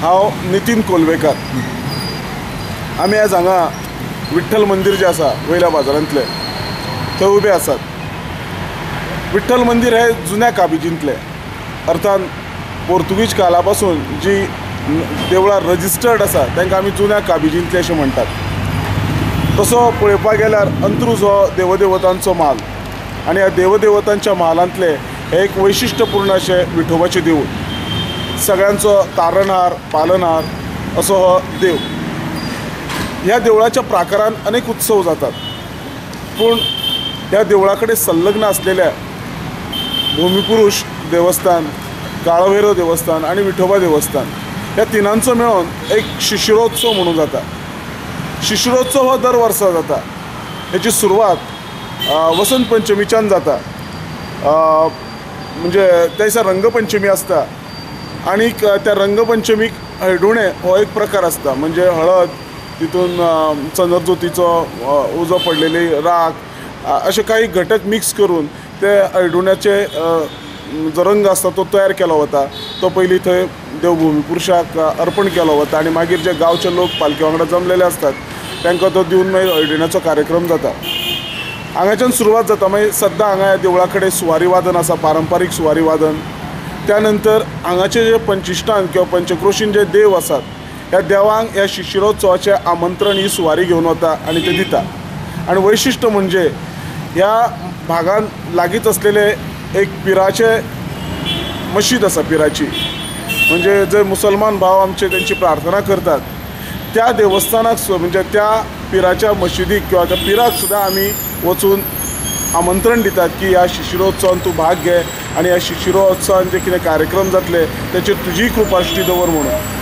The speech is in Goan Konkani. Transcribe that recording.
हांव नितीन कोलवेकर. आमी आज हांगा विठ्ठल मंदीर जें आसा वयल्या बाजारांतलें थंय उबे आसात. विठ्ठल मंदीर हे जुन्या काबिजींतलें, अर्थात पोर्तुगीज काळा पासून जी देवळां रजिस्टर्ड आसा तांकां आमी जुन्या काबिजींतले अशें म्हणटात. तसो पळोवपाक गेल्यार अंत्रूज हो देवदेवतांचो म्हाल आनी ह्या देवदेवतांच्या म्हालांतलें हें एक वैशिश्टपूर्ण अशें विठोबाचें देवूळ, सगळ्यांचो तारणहार पालनहार असो हो देव. ह्या देवळाच्या प्राकारान अनेक उत्सव जातात, पूण ह्या देवळा कडेन संलग्न आसलेल्या भूमिपुरुष देवस्थान, काळभैरव देवस्थान आनी विठोबा देवस्थान ह्या तिनांचो मेळून एक शिशिरोत्सव म्हणून जाता. शिशिरोत्सव हो दर वर्सा जाता. हेची सुरवात वसंत पंचमीच्यान जाता, म्हणजे त्या दिसा रंगपंचमी आसता आनी त्या रंगपंचमीक हळडुणें हो एक प्रकार आसता. म्हणजे हळद, तितून चंद्रज्योतीचो उजो पडलेली राख अशे काही घटक मिक्स करून ते हळडुण्याचे जो रंग आसता तो तयार केलो वता. तो पयलीं थंय देवभूमिपुरुषाक अर्पण केलो वता आनी मागीर जे गांवचे लोक पालखे वांगडा जमलेले आसतात तांकां तो दिवन मागीर हळडुण्याचो कार्यक्रम जाता. हांगाच्यान सुरवात जाता. मागीर सद्दां हांगा ह्या देवळा कडेन सुवारी वादन आसा, पारंपारीक सुवारी वादन. त्या नंतर हांगाचे जे पंचिश्टान किंवा पंचक्रोशीन जे देव आसात ह्या देवांक ह्या शिशिरोत्सवाचें आमंत्रण ही सुवारी घेवन वता आनी ते दिता. आनी वैशिश्ट म्हणजे ह्या भागान लागींच आसलेले एक पिराचे मशीद आसा, पिराची, म्हणजे जे मुसलमान भाव आमचे तेंची प्रार्थना करतात त्या देवस्थानाक, म्हणजे त्या पिराच्या मशिदीक किंवा त्या पिराक सुद्दां आमी वचून आमंत्रण दितात की ह्या शिशिरोत्सवान तूं भाग घे आनी ह्या शिशिरोत्सवान जे कितें कार्यक्रम जातले तेचेर तुजी कृपादृश्टी दवर म्हणून.